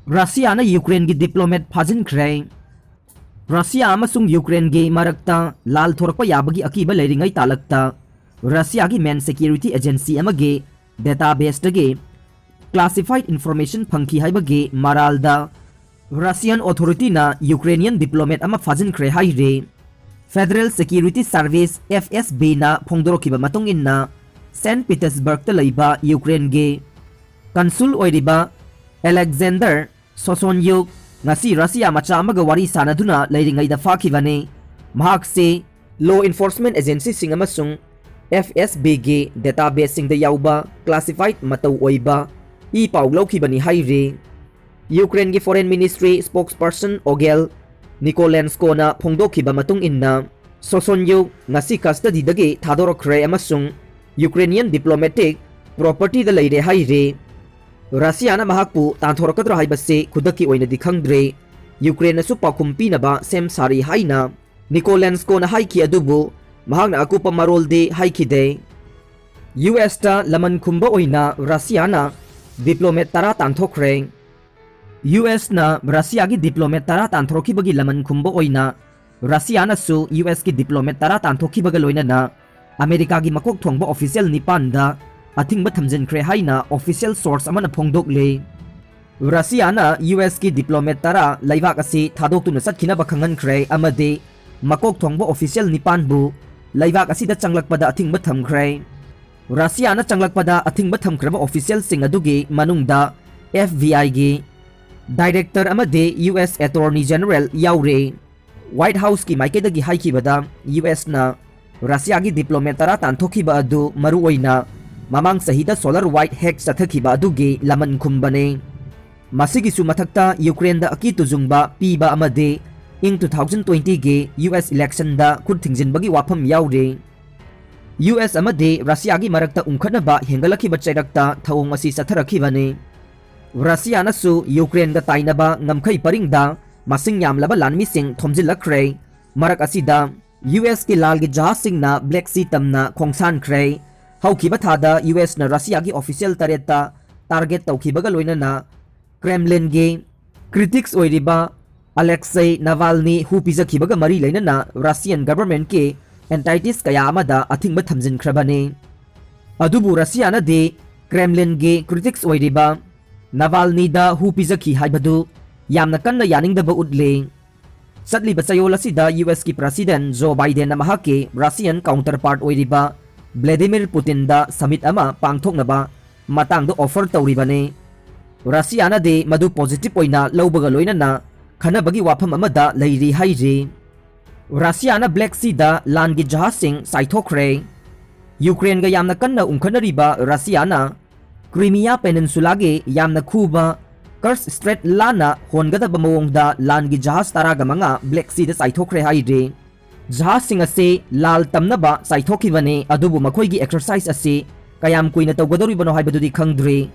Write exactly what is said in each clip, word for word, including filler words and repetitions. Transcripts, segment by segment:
ꯔꯁꯤꯌꯥꯅ ꯌꯨꯀ꯭ꯔꯦꯟꯒꯤ diplomat ꯐꯥꯖꯤꯟꯈ꯭ꯔꯦ꯫ Russia ꯑꯃꯁꯨꯡ ꯌꯨꯀ꯭ꯔꯦꯟꯒꯤ ꯃꯔꯛꯇ ꯂꯥꯜ ꯊꯣꯔꯛꯄ ꯌꯥꯕꯒꯤ ꯑꯀꯤꯕ ꯂꯩꯔꯤꯉꯩ ꯇꯥꯂꯛꯇ, ꯔꯁꯤꯌꯥꯒꯤ ꯃꯦꯟ ꯁꯦꯀ꯭ꯌꯨꯔꯤꯇꯤ ꯑꯦꯖꯦꯟꯁꯤ ꯑꯃꯒꯤ ꯗꯦꯇꯥꯕꯦꯁꯇꯒꯤ ꯀ꯭ꯂꯥꯁꯤꯐꯥꯏꯗ ꯏꯟꯐꯣꯔꯃꯦꯁꯟ ꯐꯪꯈꯤ ꯍꯥꯏꯕꯒꯤ ꯃꯔꯥꯜꯗ ꯔꯁꯤꯌꯥꯟ ꯑꯣꯊꯣꯔꯤꯇꯤꯅ ꯌꯨꯀ꯭ꯔꯦꯅꯤꯌꯟ ꯗꯤꯄ꯭ꯂꯣꯃꯦꯠ ꯑꯃ ꯐꯥꯖꯤꯟꯈ꯭ꯔꯦ ꯍꯥꯏꯔꯤ꯫ ꯐꯦꯗꯔꯦꯜ ꯁꯦꯀ꯭ꯌꯨꯔꯤꯇꯤ ꯁꯥꯔꯚꯤꯁ, ꯑꯦꯐ ꯑꯦꯁ ꯕꯤꯅ ꯐꯣꯡꯗꯣꯔꯛꯈꯤꯕ ꯃꯇꯨꯡ ꯏꯟꯅ, ꯁꯦꯟꯠ ꯄꯤꯇꯔꯁꯕꯔꯒꯇ ꯂꯩꯕ ꯌꯨꯀ꯭ꯔꯦꯟꯒꯤ ꯀꯟꯁꯨꯜ ꯑꯣꯏꯔꯤꯕ ꯑꯂꯦꯛꯖꯦꯟꯗꯔ ꯁꯣꯁꯣꯟꯌꯨꯛ ꯉꯁꯤ ꯔꯁꯤꯌꯥ ꯃꯆꯥ ꯑꯃꯒ ꯋꯥꯔꯤ ꯁꯥꯅꯗꯨꯅ ꯂꯩꯔꯤꯉꯩꯗ ꯐꯥꯈꯤꯕꯅꯤ꯫ ꯃꯍꯥꯛꯁꯤ ꯂꯣ ꯏꯟꯐꯣꯔꯁꯃꯦꯟ ꯑꯦꯖꯦꯟꯁꯤꯁꯤꯡ ꯑꯃꯁꯨꯡ ꯑꯦꯐ ꯑꯦꯁ ꯕꯤꯒꯤ ꯗꯦꯇꯥꯕꯦꯁꯁꯤꯡꯗ ꯌꯥꯎꯕ ꯀ꯭ꯂꯥꯁꯤꯐꯥꯏꯗ ꯃꯇꯧ ꯑꯣꯏꯕ ꯏ ꯄꯥꯎ ꯂꯧꯈꯤꯕꯅꯤ ꯍꯥꯏꯔꯤ꯫ ꯌꯨꯀ꯭ꯔꯦꯟꯒꯤ ꯐꯣꯔꯦꯟ ꯃꯤꯅꯤꯁꯇ꯭ꯔꯤ ꯁ꯭ꯄꯣꯛꯁꯄꯔꯁꯟ ꯑꯣꯒꯦꯜ ꯅꯤꯀꯣꯂꯦꯟꯁꯀꯣꯅ ꯐꯣꯡꯗꯣꯛꯈꯤꯕ ꯃꯇꯨꯡ ꯏꯟꯅ, ꯁꯣꯁꯣꯟꯌꯨꯛ ꯉꯁꯤ ꯀꯁꯇꯗꯤꯗꯒꯤ ꯊꯥꯗꯣꯔꯛꯈ꯭ꯔꯦ ꯑꯃꯁꯨꯡ ꯌꯨꯀ꯭ꯔꯦꯅꯤꯌꯟ ꯗꯤꯄ꯭ꯂꯣꯃꯦꯇꯤꯛ ꯄ꯭ꯔꯣꯄꯔꯇꯤꯗ ꯂꯩꯔꯦ ꯍꯥꯏꯔꯤ꯫ ꯔꯁꯤꯌꯥꯅ ꯃꯍꯥꯛꯄꯨ ꯇꯥꯟꯊꯣꯔꯛꯀꯗ꯭ꯔꯥ ꯍꯥꯏꯕꯁꯤ ꯈꯨꯗꯛꯀꯤ ꯑꯣꯏꯅꯗꯤ ꯈꯪꯗ꯭ꯔꯤ꯫ ꯌꯨꯀ꯭ꯔꯦꯟꯅꯁꯨ ꯄꯥꯎꯈꯨꯝ ꯄꯤꯅꯕ ꯁꯦꯝ ꯁꯥꯔꯤ ꯍꯥꯏꯅ ꯅꯤꯀꯣꯂꯦꯟꯁꯀꯣꯅ ꯍꯥꯏꯈꯤ, ꯑꯗꯨꯕꯨ ꯃꯍꯥꯛꯅ ꯑꯀꯨꯞꯄ ꯃꯔꯣꯜꯗꯤ ꯍꯥꯏꯈꯤꯗꯦ꯫ ꯌꯨ ꯑꯦꯁꯇ ꯂꯃꯟ ꯈꯨꯝꯕ ꯑꯣꯏꯅ ꯔꯁꯤꯌꯥꯅ ꯗꯤꯄ꯭ꯂꯣꯃꯦꯠ ꯇꯔꯥ ꯇꯥꯟꯊꯣꯛꯈ꯭ꯔꯦ꯫ ꯌꯨ ꯑꯦꯁꯅ ꯔꯁꯤꯌꯥꯒꯤ ꯗꯤꯄ꯭ꯂꯣꯃꯦꯠ ꯇꯔꯥ ꯇꯥꯟꯊꯣꯔꯛꯈꯤꯕꯒꯤ ꯂꯃꯟ ꯈꯨꯝꯕ ꯑꯣꯏꯅ ꯔꯁꯤꯌꯥꯅꯁꯨ ꯌꯨ ꯑꯦꯁꯀꯤ ꯗꯤꯄ꯭ꯂꯣꯃꯦꯠ ꯇꯔꯥ ꯇꯥꯟꯊꯣꯛꯈꯤꯕꯒ ꯂꯣꯏꯅꯅ ꯑꯃꯦꯔꯤꯀꯥꯒꯤ ꯃꯀꯣꯛ ꯊꯣꯡꯕ ꯑꯣꯐꯤꯁꯤꯌꯦꯜ ꯅꯤꯄꯥꯟꯗ ꯑꯊꯤꯡꯕ ꯊꯝꯖꯤꯟꯈ꯭ꯔꯦ ꯍꯥꯏꯅ ꯑꯣꯐꯤꯁꯤꯌꯦꯜ ꯁꯣꯔꯁ ꯑꯃꯅ ꯐꯣꯡꯗꯣꯛꯂꯤ꯫ ꯔꯁꯤꯌꯥꯅ ꯌꯨ ꯑꯦꯁꯀꯤ ꯗꯤꯄ꯭ꯂꯣꯃꯦꯠ ꯇꯔꯥ ꯂꯩꯕꯥꯛ ꯑꯁꯤ ꯊꯥꯗꯣꯛꯇꯨꯅ ꯆꯠꯈꯤꯅꯕ ꯈꯪꯍꯟꯈ꯭ꯔꯦ ꯑꯃꯗꯤ ꯃꯀꯣꯛ ꯊꯣꯡꯕ ꯑꯣꯐꯤꯁꯤꯌꯦꯜ ꯅꯤꯄꯥꯟꯕꯨ ꯂꯩꯕꯥꯛ ꯑꯁꯤꯗ ꯆꯪꯂꯛꯄꯗ ꯑꯊꯤꯡꯕ ꯊꯝꯈ꯭ꯔꯦ꯫ ꯔꯁꯤꯌꯥꯅ ꯆꯪꯂꯛꯄꯗ ꯑꯊꯤꯡꯕ ꯊꯝꯈ꯭ꯔꯕ ꯑꯣꯐꯤꯁꯤꯌꯦꯜꯁꯤꯡ ꯑꯗꯨꯒꯤ ꯃꯅꯨꯡꯗ ꯑꯦꯐ ꯕꯤ ꯑꯥꯏꯒꯤ ꯗꯥꯏꯔꯦꯛꯇꯔ ꯑꯃꯗꯤ ꯌꯨ ꯑꯦꯁ ꯑꯦꯇꯣꯔꯅꯤ ꯖꯦꯅꯔꯦꯜ ꯌꯥꯎꯔꯤ꯫ ꯋꯥꯏꯠ ꯍꯥꯎꯁꯀꯤ ꯃꯥꯏꯀꯩꯗꯒꯤ ꯍꯥꯏꯈꯤꯕꯗ, ꯌꯨ ꯑꯦꯁꯅ ꯔꯁꯤꯌꯥꯒꯤ ꯗꯤꯄ꯭ꯂꯣꯃꯦꯠ ꯇꯔꯥ ꯇꯥꯟꯊꯣꯛꯈꯤꯕ ꯑꯗꯨ ꯃꯔꯨꯑꯣꯏꯅ ꯃꯃꯥꯡ ꯆꯍꯤꯗ ꯁꯣꯂꯔ ꯋꯥꯏꯠ ꯍꯦꯛ ꯆꯠꯊꯈꯤꯕ ꯑꯗꯨꯒꯤ ꯂꯃꯟ ꯈꯨꯝꯕꯅꯤ꯫ ꯃꯁꯤꯒꯤꯁꯨ ꯃꯊꯛꯇ ꯌꯨꯀ꯭ꯔꯦꯟꯗ ꯑꯀꯤ ꯇꯨꯖꯨꯡꯕ ꯄꯤꯕ ꯑꯃꯗꯤ ꯏꯪ two thousand twenty ꯒꯤ ꯌꯨ ꯑꯦꯁ ꯏꯂꯦꯛꯁꯟꯗ ꯈꯨꯠ ꯊꯤꯡꯖꯤꯟꯕꯒꯤ ꯋꯥꯐꯝ ꯌꯥꯎꯔꯤ꯫ ꯌꯨ ꯑꯦꯁ ꯑꯃꯗꯤ ꯔꯁꯤꯌꯥꯒꯤ ꯃꯔꯛꯇ ꯎꯪꯈꯠꯅꯕ ꯍꯦꯟꯒꯠꯂꯛꯈꯤꯕ ꯆꯩꯔꯛꯇ ꯊꯧꯑꯣꯡ ꯑꯁꯤ ꯆꯠꯊꯔꯛꯈꯤꯕꯅꯤ꯫ ꯔꯁꯤꯌꯥꯅꯁꯨ ꯌꯨꯀ꯭ꯔꯦꯟꯒ ꯇꯥꯏꯅꯕ ꯉꯝꯈꯩ ꯄꯔꯤꯡꯗ ꯃꯁꯤꯡ ꯌꯥꯝꯂꯕ ꯂꯥꯟꯃꯤꯁꯤꯡ ꯊꯣꯝꯖꯤꯜꯂꯛꯈ꯭ꯔꯦ꯫ ꯃꯔꯛ ꯑꯁꯤꯗ ꯌꯨ ꯑꯦꯁꯀꯤ ꯂꯥꯜꯒꯤ ꯖꯍꯥꯖꯁꯤꯡꯅ ꯕ꯭ꯂꯦꯛ ꯁꯤ ꯇꯝꯅ ꯈꯣꯡꯁꯥꯟꯈ꯭ꯔꯦ꯫ ꯍꯧꯈꯤꯕ ꯊꯥꯗ ꯌꯨ ꯑꯦꯁꯅ ꯔꯁꯤꯌꯥꯒꯤ ꯑꯣꯐꯤꯁꯤꯌꯦꯜ ꯇꯔꯦꯠꯇ ꯇꯥꯔꯒꯦꯠ ꯇꯧꯈꯤꯕꯒ ꯂꯣꯏꯅꯅ ꯀ꯭ꯔꯦꯝꯂꯤꯟꯒꯤ ꯀ꯭ꯔꯤꯇꯤꯛꯁ ꯑꯣꯏꯔꯤꯕ ꯑꯂꯦꯛꯁꯦ ꯅꯥꯚꯥꯜꯅꯤ ꯍꯨ ꯄꯤꯖꯈꯤꯕꯒ ꯃꯔꯤ ꯂꯩꯅꯅ ꯔꯁꯤꯌꯟ ꯒꯚꯔꯟꯃꯦꯟꯠꯀꯤ ꯑꯦꯟꯇꯥꯏꯇꯤꯁ ꯀꯌꯥ ꯑꯃꯗ ꯑꯊꯤꯡꯕ ꯊꯝꯖꯤꯟꯈ꯭ꯔꯕꯅꯤ꯫ ꯑꯗꯨꯕꯨ ꯔꯁꯤꯌꯥꯅꯗꯤ ꯀ꯭ꯔꯦꯝꯂꯤꯟꯒꯤ ꯀ꯭ꯔꯤꯇꯤꯛꯁ ꯑꯣꯏꯔꯤꯕ ꯅꯥꯚꯥꯜꯅꯤꯗ ꯍꯨ ꯄꯤꯖꯈꯤ ꯍꯥꯏꯕꯗꯨ ꯌꯥꯝꯅ ꯀꯟꯅ ꯌꯥꯅꯤꯡꯗꯕ ꯎꯠꯂꯤ꯫ ꯆꯠꯂꯤꯕ ꯆꯌꯣꯜ ꯑꯁꯤꯗ ꯌꯨ ꯑꯦꯁꯀꯤ ꯄ꯭ꯔꯁꯤꯗꯦꯟꯠ ꯖꯣ ꯕꯥꯏꯗꯦꯟꯅ ꯃꯍꯥꯛꯀꯤ ꯔꯁꯤꯌꯟ ꯀꯥꯎꯟꯇꯔꯄꯥꯔꯠ ꯑꯣꯏꯔꯤꯕ ꯚ꯭ꯂꯦꯗꯤꯃꯤꯔ ꯄꯨꯇꯤꯟꯗ ꯁꯃꯤꯠ ꯑꯃ ꯄꯥꯡꯊꯣꯛꯅꯕ ꯃꯇꯥꯡꯗ ꯑꯣꯐꯔ ꯇꯧꯔꯤꯕꯅꯤ꯫ ꯔꯁꯤꯌꯥꯅꯗꯤ ꯃꯗꯨ ꯄꯣꯖꯤꯇꯤꯚ ꯑꯣꯏꯅ ꯂꯧꯕꯒ ꯂꯣꯏꯅꯅ ꯈꯟꯅꯕꯒꯤ ꯋꯥꯐꯝ ꯑꯃꯗ ꯂꯩꯔꯤ ꯍꯥꯏꯔꯤ꯫ ꯔꯁꯤꯌꯥꯅ ꯕ꯭ꯂꯦꯛ ꯁꯤꯗ ꯂꯥꯟꯒꯤ ꯖꯍꯥꯖꯁꯤꯡ ꯆꯥꯏꯊꯣꯛꯈ꯭ꯔꯦ꯫ ꯌꯨꯀ꯭ꯔꯦꯟꯒ ꯌꯥꯝꯅ ꯀꯟꯅ ꯎꯪꯈꯠꯅꯔꯤꯕ ꯔꯁꯤꯌꯥꯅ ꯀ꯭ꯔꯤꯃꯤꯌꯥ ꯄꯦꯅꯤꯟꯁꯨꯂꯥꯒꯤ ꯌꯥꯝꯅ ꯈꯨꯕ ꯀꯔꯁ ꯁ꯭ꯇ꯭ꯔꯦꯠ ꯂꯥꯟꯅ ꯍꯣꯟꯒꯗꯕ ꯃꯑꯣꯡꯗ ꯂꯥꯟꯒꯤ ꯖꯍꯥꯖ ꯇꯔꯥꯒ ꯃꯉꯥ ꯕ꯭ꯂꯦꯛ ꯁꯤꯗ ꯆꯥꯏꯊꯣꯛꯈ꯭ꯔꯦ ꯍꯥꯏꯔꯤ꯫ ꯖꯍꯥꯖꯁꯤꯡ ꯑꯁꯤ ꯂꯥꯜ ꯇꯝꯅꯕ ꯆꯥꯏꯊꯣꯛꯈꯤꯕꯅꯤ, ꯑꯗꯨꯕꯨ ꯃꯈꯣꯏꯒꯤ ꯑꯦꯛꯁꯔꯁꯥꯏꯖ ꯑꯁꯤ ꯀꯌꯥꯝ ꯀꯨꯏꯅ ꯇꯧꯒꯗꯧꯔꯤꯕꯅꯣ ꯍꯥꯏꯕꯗꯨꯗꯤ ꯈꯪꯗ꯭ꯔꯤ꯫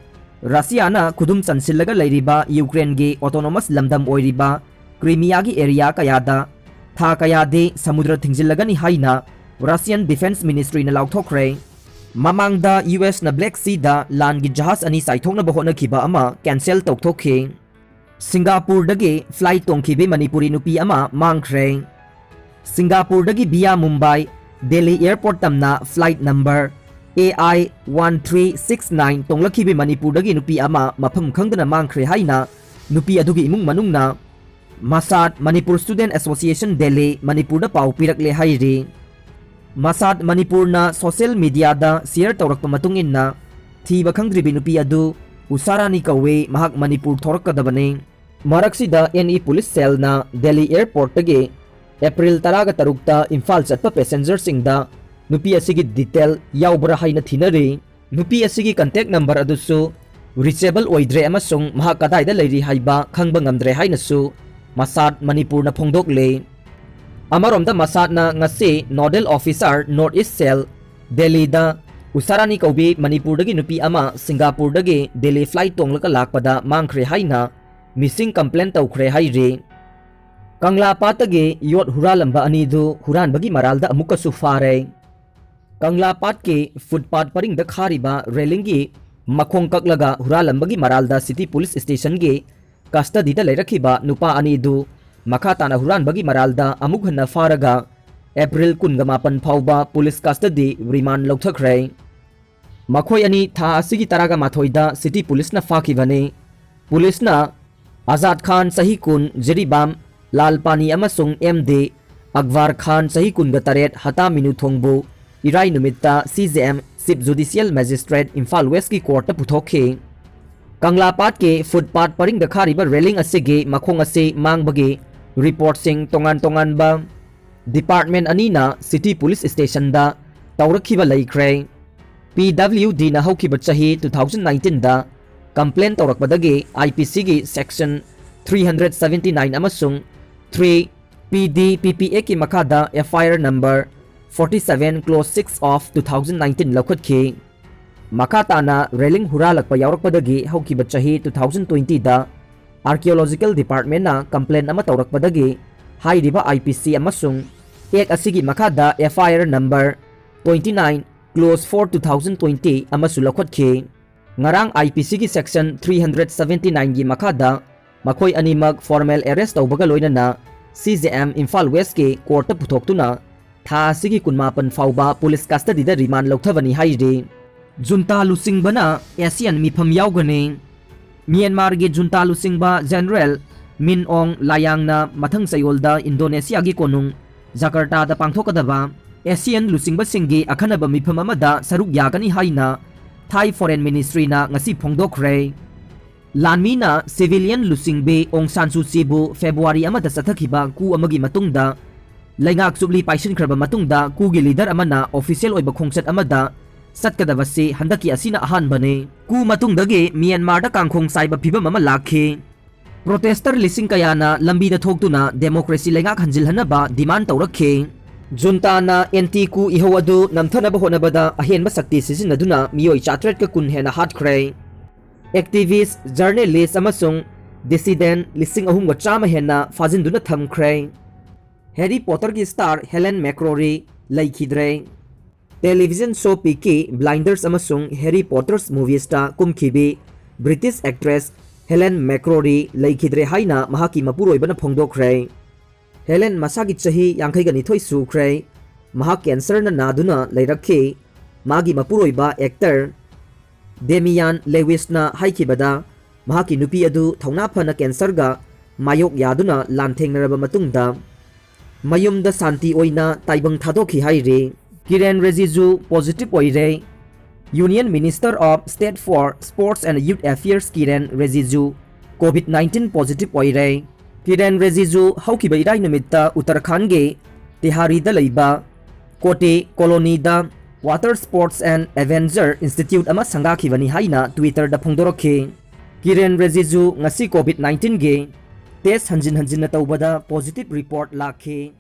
ꯔꯁꯤꯌꯥꯅ ꯈꯨꯗꯨꯝ ꯆꯟꯁꯤꯜꯂꯒ ꯂꯩꯔꯤꯕ ꯌꯨꯀ꯭ꯔꯦꯟꯒꯤ ꯑꯣꯇꯣꯅꯣꯃꯁ ꯂꯝꯗꯝ ꯑꯣꯏꯔꯤꯕ ꯀ꯭ꯔꯤꯃꯤꯌꯥꯒꯤ ꯑꯦꯔꯤꯌꯥ ꯀꯌꯥꯗ ꯊꯥ ꯀꯌꯥꯗꯤ ꯁꯃꯨꯗ꯭ꯔ ꯊꯤꯡꯖꯤꯜꯂꯒꯅꯤ ꯍꯥꯏꯅ ꯔꯁꯤꯌꯟ ꯗꯤꯐꯦꯟꯁ ꯃꯤꯅꯤꯁꯇ꯭ꯔꯤꯅ ꯂꯥꯎꯊꯣꯛꯈ꯭ꯔꯦ꯫ ꯃꯃꯥꯡꯗ ꯌꯨ ꯑꯦꯁꯅ ꯕ꯭ꯂꯦꯛ ꯁꯤꯗ ꯂꯥꯟꯒꯤ ꯖꯍꯥꯖ ꯑꯅꯤ ꯆꯥꯏꯊꯣꯛꯅꯕ ꯍꯣꯠꯅꯈꯤꯕ ꯑꯃ ꯀꯦꯟꯁꯦꯜ ꯇꯧꯊꯣꯛꯈꯤ꯫ ꯁꯤꯡꯒꯥꯄꯨꯔꯗꯒꯤ ꯐ꯭ꯂꯥꯏꯠ ꯇꯣꯡꯈꯤꯕꯤ ꯃꯅꯤꯄꯨꯔꯤ ꯅꯨꯄꯤ ꯑꯃ ꯃꯥꯡꯈ꯭ꯔꯦ꯫ ꯁꯤꯡꯒꯥꯄꯨꯔꯗꯒꯤ ꯚꯤꯌꯥ ꯃꯨꯝꯕꯥꯏ ꯗꯦꯜꯂꯤ ꯑꯦꯌꯔꯄꯣꯔꯠ ꯇꯝꯅ flight number A I one three six nine ꯇꯣꯡꯂꯛꯈꯤꯕꯤ ꯃꯅꯤꯄꯨꯔꯗꯒꯤ ꯅꯨꯄꯤ ꯑꯃ ꯃꯐꯝ ꯈꯪꯗꯅ ꯃꯥꯡꯈ꯭ꯔꯦ ꯍꯥꯏꯅ ꯅꯨꯄꯤ ꯑꯗꯨꯒꯤ ꯏꯃꯨꯡ ꯃꯅꯨꯡꯅ ꯃꯁꯥꯠ ꯃꯅꯤꯄꯨꯔ ꯁ꯭ꯇꯨꯗꯦꯟꯠ ꯑꯦꯁꯣꯁꯤꯌꯦꯁꯟ ꯗꯦꯜꯂꯤ ꯃꯅꯤꯄꯨꯔꯗ ꯄꯥꯎ ꯄꯤꯔꯛꯂꯦ ꯍꯥꯏꯔꯤ꯫ ꯃꯁꯥꯠ ꯃꯅꯤꯄꯨꯔꯅ ꯁꯣꯁꯤꯌꯦꯜ ꯃꯤꯗꯤꯌꯥꯗ ꯁꯤꯌꯔ ꯇꯧꯔꯛꯄ ꯃꯇꯨꯡ ꯏꯟꯅ ꯊꯤꯕ ꯈꯪꯗ꯭ꯔꯤꯕꯤ ꯅꯨꯄꯤ ꯑꯗꯨ ꯎꯁꯥꯔꯥꯅꯤ ꯀꯧꯏ, ꯃꯍꯥꯛ ꯃꯅꯤꯄꯨꯔ ꯊꯣꯔꯛꯀꯗꯕꯅꯤ꯫ ꯃꯔꯛꯁꯤꯗ ꯑꯦꯟ ꯏ ꯄꯨꯂꯤꯁ ꯁꯦꯜꯅ ꯗꯦꯜꯂꯤ ꯑꯦꯌꯔꯄꯣꯔꯠꯇꯒꯤ ꯑꯦꯄ꯭ꯔꯤꯜ ꯇꯔꯥꯒ ꯇꯔꯨꯛꯇ ꯏꯝꯐꯥꯜ ꯆꯠꯄ ꯄꯦꯁꯦꯟꯖꯔꯁꯤꯡꯗ ꯅꯨꯄꯤ ꯑꯁꯤꯒꯤ ꯗꯤꯇꯦꯜ ꯌꯥꯎꯕ꯭ꯔꯥ ꯍꯥꯏꯅ ꯊꯤꯅꯔꯤ꯫ ꯅꯨꯄꯤ ꯑꯁꯤꯒꯤ ꯀꯟꯇꯦꯛ ꯅꯝꯕꯔ ꯑꯗꯨꯁꯨ ꯔꯤꯆꯦꯕꯜ ꯑꯣꯏꯗ꯭ꯔꯦ ꯑꯃꯁꯨꯡ ꯃꯍꯥꯛ ꯀꯗꯥꯏꯗ ꯂꯩꯔꯤ ꯍꯥꯏꯕ ꯈꯪꯕ ꯉꯝꯗ꯭ꯔꯦ ꯍꯥꯏꯅꯁꯨ ꯃꯁꯥꯠ ꯃꯅꯤꯄꯨꯔꯅ ꯐꯣꯡꯗꯣꯛꯂꯦ꯫ ꯑꯃꯔꯣꯝꯗ ꯃꯁꯥꯠꯅ ꯉꯁꯤ ꯅꯣꯗꯦꯜ ꯑꯣꯐꯤꯁꯥꯔ ꯅꯣꯔꯠ ꯏꯁ ꯁꯦꯜ ꯗꯦꯜꯂꯤꯗ ꯎꯁꯥꯔꯥꯅꯤ ꯀꯧꯕꯤ ꯃꯅꯤꯄꯨꯔꯗꯒꯤ ꯅꯨꯄꯤ ꯑꯃ ꯁꯤꯡꯒꯥꯄꯨꯔꯗꯒꯤ ꯗꯦꯜꯂꯤ ꯐ꯭ꯂꯥꯏꯠ ꯇꯣꯡꯂꯒ ꯂꯥꯛꯄꯗ ꯃꯥꯡꯈ꯭ꯔꯦ ꯍꯥꯏꯅ ꯃꯤꯁꯤꯡ ꯀꯝꯄ꯭ꯂꯦꯟ ꯇꯧꯈ꯭ꯔꯦ ꯍꯥꯏꯔꯤ꯫ ꯀꯪꯂꯥꯄꯥꯠꯇꯒꯤ ꯌꯣꯠ ꯍꯨꯔꯥꯜꯂꯝꯕ ꯑꯅꯤꯗꯨ ꯍꯨꯔꯥꯟꯕꯒꯤ ꯃꯔꯥꯜꯗ ꯑꯃꯨꯛꯀꯁꯨ ꯐꯥꯔꯦ꯫ ꯀꯪꯂꯥꯄꯥꯠꯀꯤ ꯐꯨꯠꯄꯥꯠ ꯄꯔꯤꯡꯗ ꯈꯥꯔꯤꯕ ꯔꯦꯂꯤꯡꯒꯤ ꯃꯈꯣꯡ ꯀꯛꯂꯒ ꯍꯨꯔꯥꯜꯂꯝꯕꯒꯤ ꯃꯔꯥꯜꯗ City Police Stationꯒꯤ custodyꯗ ꯂꯩꯔꯛꯈꯤꯕ ꯅꯨꯄꯥ ꯑꯅꯤꯗꯨ ꯃꯈꯥ ꯇꯥꯅ ꯍꯨꯔꯥꯟꯕꯒꯤ ꯃꯔꯥꯜꯗ ꯑꯃꯨꯛ ꯍꯟꯅ ꯐꯥꯔꯒ April ꯀꯨꯟꯒ ꯃꯥꯄꯟ ꯐꯥꯎꯕ police custody remand ꯂꯧꯊꯈ꯭ꯔꯦ꯫ ꯃꯈꯣꯏ ꯑꯅꯤ ꯊꯥ ꯑꯁꯤꯒꯤ ꯇꯔꯥꯒ ꯃꯥꯊꯣꯏꯗ City Policeꯅ ꯐꯥꯈꯤꯕꯅꯤ꯫ Policeꯅ ꯑꯖꯥꯗ ꯈꯥꯟ ꯆꯍꯤ ꯀꯨꯟ, ꯖꯤꯔꯤꯕꯥꯝ, ꯂꯥꯜ ꯄꯥꯅꯤ ꯑꯃꯁꯨꯡ ꯑꯦꯝ ꯗꯤ ꯑꯛꯕꯔ ꯈꯥꯟ ꯆꯍꯤ ꯀꯨꯟꯒ ꯇꯔꯦꯠ, ꯍꯇꯥ ꯃꯤꯅꯨꯊꯣꯡꯕꯨ ꯏꯔꯥꯏ ꯅꯨꯃꯤꯠꯇ C J M Chief Judicial Magistrate Imphal Westꯀꯤ courtꯇ ꯄꯨꯊꯣꯛꯈꯤ꯫ ꯀꯪꯂꯥꯄꯥꯠꯀꯤ footpath ꯄꯔꯤꯡꯗ ꯈꯥꯔꯤꯕ railing ꯑꯁꯤꯒꯤ ꯃꯈꯣꯡ ꯑꯁꯤ ꯃꯥꯡꯕꯒꯤ reportꯁꯤꯡ ꯇꯣꯉꯥꯟ ꯇꯣꯉꯥꯟꯕ department ꯑꯅꯤꯅ City Police Stationꯗ ꯇꯧꯔꯛꯈꯤꯕ ꯂꯩꯈ꯭ꯔꯦ꯫ P W Dꯅ ꯍꯧꯈꯤꯕ ꯆꯍꯤ two thousand nineteenꯗ complaint ꯇꯧꯔꯛꯄꯗꯒꯤ I P Cꯒꯤ section three hundred seventy nine ꯑꯃꯁꯨꯡ three P D P P Actꯀꯤ ꯃꯈꯥꯗ F I R number forty seven clause six of two thousand nineteen ꯂꯧꯈꯠꯈꯤ꯫ ꯃꯈꯥ ꯇꯥꯅ railing ꯍꯨꯔꯥꯜꯂꯛꯄ ꯌꯥꯎꯔꯛꯄꯗꯒꯤ ꯍꯧꯈꯤꯕ ꯆꯍꯤ two thousand twentyꯗ Archaeological Departmentꯅ complaint ꯑꯃ ꯇꯧꯔꯛꯄꯗꯒꯤ ꯍꯥꯏꯔꯤꯕ I P C ꯑꯃꯁꯨꯡ Act ꯑꯁꯤꯒꯤ ꯃꯈꯥꯗ F I R number twenty nine clause four two thousand twenty ꯑꯃꯁꯨ ꯂꯧꯈꯠꯈꯤ꯫ ꯉꯔꯥꯡ I P Cꯒꯤ section three hundred seventy nineꯒꯤ ꯃꯈꯥꯗ ꯃꯈꯣꯏ ꯑꯅꯤꯃꯛ formal arrest ꯇꯧꯕꯒ ꯂꯣꯏꯅꯅ C J M ꯏꯝꯐꯥꯜ Westꯀꯤ courtꯇ ꯄꯨꯊꯣꯛꯇꯨꯅ ꯊꯥ ꯑꯁꯤꯒꯤ ꯀꯨꯟꯃꯥꯄꯟ ꯐꯥꯎꯕ police custodyꯗ remand ꯂꯧꯊꯕꯅꯤ ꯍꯥꯏꯔꯤ꯫ Junta ꯂꯨꯆꯤꯡꯕꯅ ASEAN ꯃꯤꯐꯝ ꯌꯥꯎꯒꯅꯤ꯫ ꯃ꯭ꯌꯥꯟꯃꯥꯔꯒꯤ junta ꯂꯨꯆꯤꯡꯕ General Min Aung Hlaingꯅ ꯃꯊꯪ ꯆꯌꯣꯜꯗ ꯏꯟꯗꯣꯅꯦꯁꯤꯌꯥꯒꯤ ꯀꯣꯅꯨꯡ ꯖꯀꯔꯇꯥꯗ ꯄꯥꯡꯊꯣꯛꯀꯗꯕ ASEAN ꯂꯨꯆꯤꯡꯕꯁꯤꯡꯒꯤ ꯑꯈꯟꯅꯕ ꯃꯤꯐꯝ ꯑꯃꯗ ꯁꯔꯨꯛ ꯌꯥꯒꯅꯤ ꯍꯥꯏꯅ Thai Foreign Ministryꯅ ꯉꯁꯤ ꯐꯣꯡꯗꯣꯛꯈ꯭ꯔꯦ꯫ ꯂꯥꯟꯃꯤꯅ civilian ꯂꯨꯆꯤꯡꯕꯤ ꯑꯣꯡ ꯁꯥꯟ ꯁꯨ ꯆꯤꯕꯨ February ꯑꯃꯗ ꯆꯠꯊꯈꯤꯕ coup ꯑꯃꯒꯤ ꯃꯇꯨꯡꯗ ꯂꯩꯉꯥꯛ ꯆꯨꯞꯂꯤ ꯄꯥꯏꯁꯤꯟꯈ꯭ꯔꯕ ꯃꯇꯨꯡꯗ coupꯒꯤ leader ꯑꯃꯅ official ꯑꯣꯏꯕ ꯈꯣꯡꯆꯠ ꯑꯃꯗ ꯆꯠꯀꯗꯕꯁꯤ ꯍꯟꯗꯛꯀꯤ ꯑꯁꯤꯅ ꯑꯍꯥꯟꯕꯅꯤ꯫ Coup ꯃꯇꯨꯡꯗꯒꯤ ꯃ꯭ꯌꯥꯟꯃꯥꯔꯗ ꯀꯥꯡꯈꯣꯡ ꯆꯥꯏꯕ ꯐꯤꯕꯝ ꯑꯃ ꯂꯥꯛꯈꯤ꯫ Protester ꯂꯤꯁꯤꯡ ꯀꯌꯥꯅ ꯂꯝꯕꯤꯗ ꯊꯣꯛꯇꯨꯅ democracy ꯂꯩꯉꯥꯛ ꯍꯟꯖꯤꯜꯍꯟꯅꯕ demand ꯇꯧꯔꯛꯈꯤ꯫ Juntaꯅ anti coup ꯏꯍꯧ ꯑꯗꯨ ꯅꯝꯊꯅꯕ ꯍꯣꯠꯅꯕꯗ ꯑꯍꯦꯟꯕ ꯁꯛꯇꯤ ꯁꯤꯖꯤꯟꯅꯗꯨꯅ ꯃꯤꯑꯣꯏ ꯆꯥꯇ꯭ꯔꯦꯠꯀ ꯀꯨꯟ ꯍꯦꯟꯅ ꯍꯥꯠꯈ꯭ꯔꯦ꯫ Activist, journalist ꯑꯃꯁꯨꯡ dissident ꯂꯤꯁꯤꯡ ꯑꯍꯨꯝꯒ ꯆꯥꯝꯃ ꯍꯦꯟꯅ ꯐꯥꯖꯤꯟꯗꯨꯅ ꯊꯝꯈ꯭ꯔꯦ꯫ Harry Potterꯒꯤ star Helen McCrory ꯂꯩꯈꯤꯗ꯭ꯔꯦ꯫ Television show Peaky Blinders ꯑꯃꯁꯨꯡ Harry Potter's moviesꯇ ꯀꯨꯝꯈꯤꯕꯤ British actress Helen McCrory ꯂꯩꯈꯤꯗ꯭ꯔꯦ ꯍꯥꯏꯅ ꯃꯍꯥꯛꯀꯤ ꯃꯄꯨꯔꯣꯏꯕꯅ ꯐꯣꯡꯗꯣꯛꯈ꯭ꯔꯦ꯫ ꯍꯦꯂꯦꯟ ꯃꯁꯥꯒꯤ ꯆꯍꯤ ꯌꯥꯡꯈꯩꯒ ꯅꯤꯊꯣꯏ ꯁꯨꯈ꯭ꯔꯦ꯫ ꯃꯍꯥꯛ cancerꯅ ꯅꯥꯗꯨꯅ ꯂꯩꯔꯛꯈꯤ꯫ ꯃꯥꯒꯤ ꯃꯄꯨꯔꯣꯏꯕ actor Damian Lewisꯅ ꯍꯥꯏꯈꯤꯕꯗ, ꯃꯍꯥꯛꯀꯤ ꯅꯨꯄꯤ ꯑꯗꯨ ꯊꯧꯅꯥ ꯐꯅ cancerꯒ ꯃꯥꯌꯣꯛ ꯌꯥꯗꯨꯅ ꯂꯥꯟꯊꯦꯡꯅꯔꯕ ꯃꯇꯨꯡꯗ ꯃꯌꯨꯝꯗ ꯁꯥꯟꯇꯤ ꯑꯣꯏꯅ ꯇꯥꯏꯕꯪ ꯊꯥꯗꯣꯛꯈꯤ ꯍꯥꯏꯔꯤ꯫ ꯀꯤꯔꯦꯟ ꯔꯤꯖꯤꯖꯨ positive ꯑꯣꯏꯔꯦ꯫ Union Minister of State for Sports and Youth Affairs ꯀꯤꯔꯦꯟ ꯔꯤꯖꯤꯖꯨ COVID nineteen positive ꯑꯣꯏꯔꯦ꯫ ꯀꯤꯔꯦꯟ ꯔꯤꯖꯤꯖꯨ ꯍꯧꯈꯤꯕ ꯏꯔꯥꯏ ꯅꯨꯃꯤꯠꯇ ꯎꯠꯇꯔꯈꯥꯟꯒꯤ ꯇꯤꯍꯥꯔꯤꯗ ꯂꯩꯕ ꯀꯣꯇꯦ ꯀꯣꯂꯣꯅꯤꯗ Water Sports and Adventure Institute ꯑꯃ ꯁꯪꯒꯥꯈꯤꯕꯅꯤ ꯍꯥꯏꯅ Twitterꯗ ꯐꯣꯡꯗꯣꯔꯛꯈꯤ꯫ ꯀꯤꯔꯦꯟ ꯔꯤꯖꯤꯖꯨ ꯉꯁꯤ COVID nineteenꯒꯤ test ꯍꯟꯖꯤꯟ ꯍꯟꯖꯤꯟꯅ ꯇꯧꯕꯗ positive report ꯂꯥꯛꯈꯤ꯫